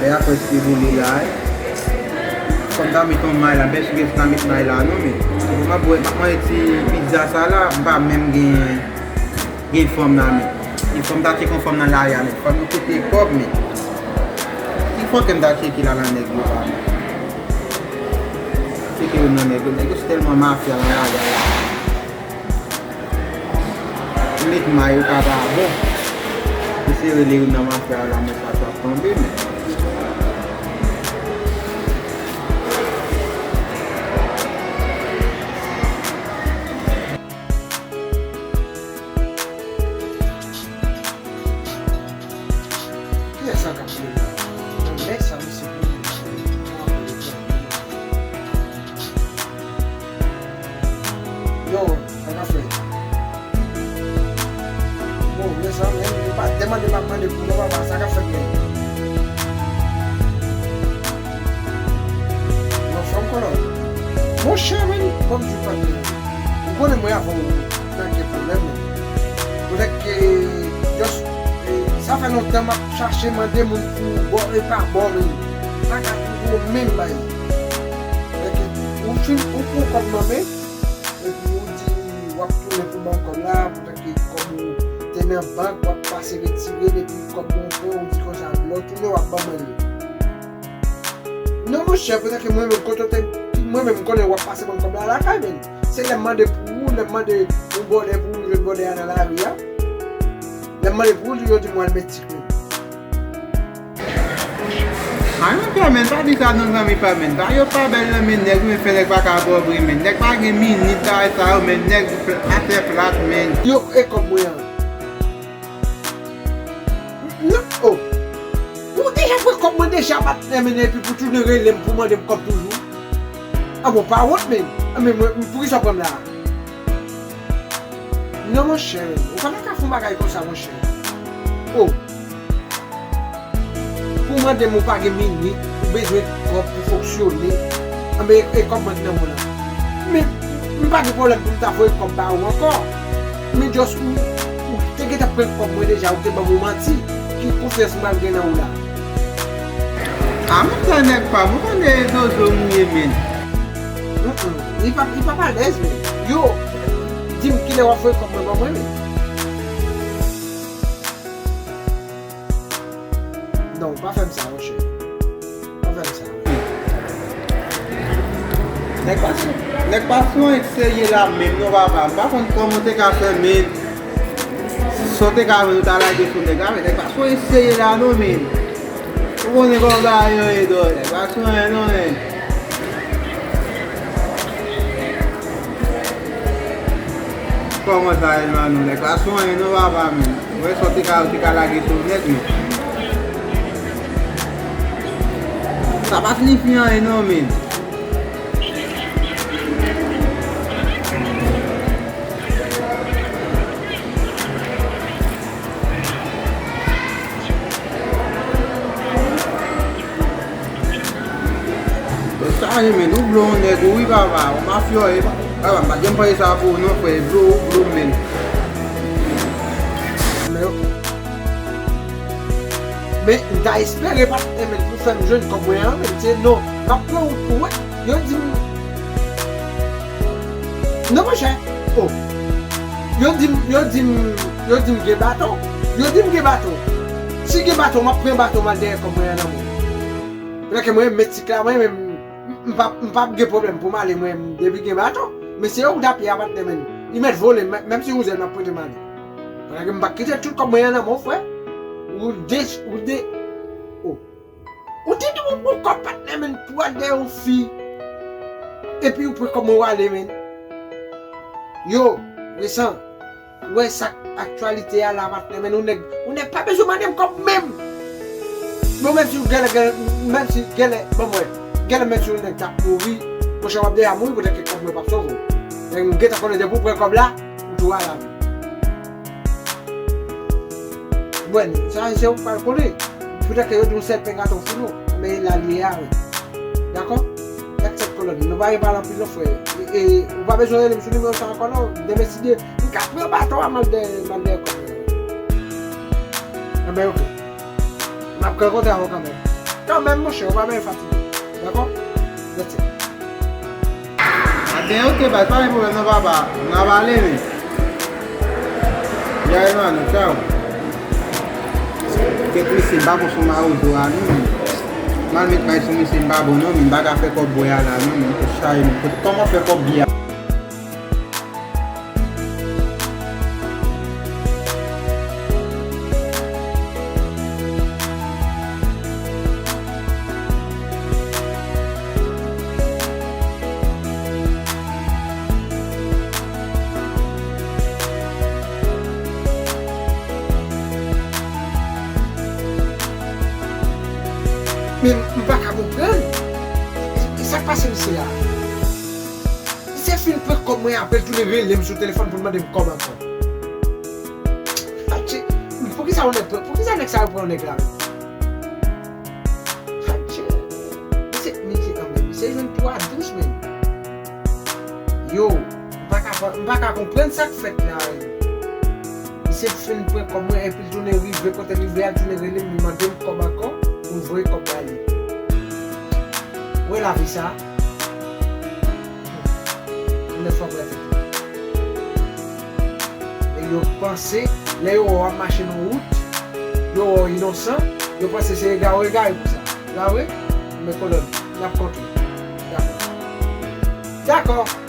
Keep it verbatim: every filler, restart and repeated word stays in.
Lè a prèske boule la, wi. Fò m ta met yon may la, m pèske m ta met may la, non, men. M ap bwè, m ap manje ti pizza sa la, m pa menm gen, gen fanm nan, men. Gen fanm ta tcheke yon fanm nan lari a, men. Fanm yo kote kòb, men. Ki fòkè m ta tcheke la nan nèg yo la, men. Tcheke yo nan nèg yo, nèg yo se tèlman mafya nan lari a la. Met may ou ka pa bon. Ou se rele youn nan mafya yo la, men sa t ap tonbe, men. Kiyès sa k ap rele la? Nan lè sa, mesye, pou mwen. Yo, sa k ap fèt? Bon, mezanmi, yo pa demande m ap mande pou non, papa, sa k ap fèt menm? Bon, fò m konnen. Monchè, men, kòm di w pa gen, ou konnen mwen avè w nan gen pwoblèm, men. Poutèt ke, just, eh, sa fè lontan m ap chache mande moun pou bò e pa bò, men. M pa ka twouve w menm, bay. Ou fin, ou pran kòb nan men, epi ou di w ap tounen pou ban kòb la, poutèt ke kòb ou te nan bank, w ap pase retire l, epi kòb ou pran, ou di konsa, lè w tounen, w ap ban mwen li. Non, monchè, poutèt ke mwen menm, kote w te, mwen menm, m konnen w ap pase ban kòb la lakay, men. Se lè m mande pou ou, lè m mande yon bòdè pou ou, jwenn bòdè a nan lari a. Lè m mande pou ou, yo di m w al met tik, men. A, non, Pè, men, pa di sa non, zanmi pa, men. Bagay yo pa bèl, non, men, nèg, men, fè nèg pa ka pòv vre, men. Nèg pa gen minit, bagay sa yo, men, nèg pl-, atè plat, men. Yo, e kòb mwen an. Non, oh. Ou deja pran kòb mwen deja, patnè, men, epi pou tounen rele m pou mande m kòb toujou. A bon, pa wont, men. A, men, mwen, poukisa w pran m la? Non, monchè, men. Ou pa ta ka fè yon bagay konsa, monchè. Oh. Pou mande m ou pa gen minit, ou bezwen kòb pou fonksyone. Anben, e, e kòb mwen ki nan men w la. Men, m pa gen pwoblèm pou m ta voye kòb ba ou ankò. Men just ou, ou te gentan pran kòb mwen deja, ou te ban m yon manti. Ki konfyans m pral gen nan ou la? A, monchè nèg pa m, ou konnen zozo m ye, men. Mm, mm. Li pa, li pa alèz, men. Yo, di m kilè w ap voye kòb mwen ban mwen, men. Non, pa fè m sa, monchè. Pa fè m sa. Nèg pa sou, nèg pa sou anyen serye la menm non, papa. M pa konn kòman w te ka fè, men. Sa w te ka jwenn, ou ta lage sou nèg la, men nèg pa sou anyen serye la non, men. Ou konnen kòman bagay yo ye, dò, nèg pa sou anyen non, men. Kòman sa ye, Elmano? Nèg pa sou anyen non, papa, men. Ou wè sa w te ka, ou te ka lage sou nèg, men. Sa pa siyifi anyen non, men. Sa ye, men, ou blo yon nèg ou wi, papa, ou mafya w ye, papa, m pa t janm panse sa pou ou non, frè, blo ou blo m, men. Men, ok. Men, m ta espere, patnè, men, pou fè m jwenn kòb mwen an, men, se non, m ap pran wout pou wè, yo di m, non, monchè, oh, yo di m, yo di m, yo di m gen baton, yo di m gen baton, si gen baton, m ap pran baton, m al dèyè kòb mwen an nan men w. Paske mwen, men tik la, mwen menm, m, m p ap, m p ap gen pwoblèm pou m ale, mwen, depi gen baton. Men se yo k dapye a, patnè, men. Li mèt vole, men, menm si wouze l, m ap pote m ale. Paske m p ap kite tout kòb mwen an nan men w, frè. Ou de, ou de, oh. Ou te di w pran kòb, patnè, men, pou al dèyè yon fi. Epi ou pran kòb mwen w ale, men. Yo, resan. Ou wè sa k aktyalite a la, patnè, men yon nèg, yon nèg pa bezwen mande m kòb menm. Bon, menm si gèlè, gèlè, menm si gèlè, bon, mwen, gèlè menm si yon nèg t ap mouri, monchè, w ap deja mouri poutèt ke kòb mwen p ap sove w. Men m gentan konnen depi w pran kòb la, ou tou a lavi. Bon, sa se ou k pral konnen. Poutèt ke yo di yon sèl pen gato fou non. Men la li ye a, wi. Dakò? Gad sèt kolòn. Nou pa gen pale anpil non, frè. E, e, ou pa bezwen rele m sou nimewo sa ankò non. Demen si Dye, m ka pran baton a m al dèyè, m al dèyè kòb la. Anben, ok. M ap rankontre avè w kanmenm. Kanmenm, monchè, ou pa bezwen fatige. Dakò? That's it. Aten, oke, baz, pa gen pwoblèm non, papa. N a pale, men. Jare nou, nou, tchaw. Kèt mesye, m pa bon sou mawozo a, non, men. M al met may sou mesye, m pa bon, non, men. M pa ka fè kòb bwè a la, non, men. Pou chay, men. Pou kòman fè kòb biyè a? Men m pa ka konprann. E sa k pase misye la? Misye fin pran kòb mwen, apre l tounen rele m sou telefòn pou l mande m kòb ankò. Adje, poukisa yon nèg, poukisa nèg sa yo pran yon nèg la menm? Adje, misye, misye, anmwey, misye jwenn twa dous menm. Yo, m pa ka, m pa ka konprann sa k fèt la menm. Misye fin pran kòb mwen, epi l tounen rive kote l rive a, l tounen rele m, li mande m kòb ankò, pou m voye kòb ba li. Ou wè lavi sa? Nèf an prèt. E yo panse, lè yo wè w ap mache nan wout, yo wè w inosan, yo panse se egare w egare pou sa. Pa vre? Men kolòn, n ap kontre. Dakò. Dakò.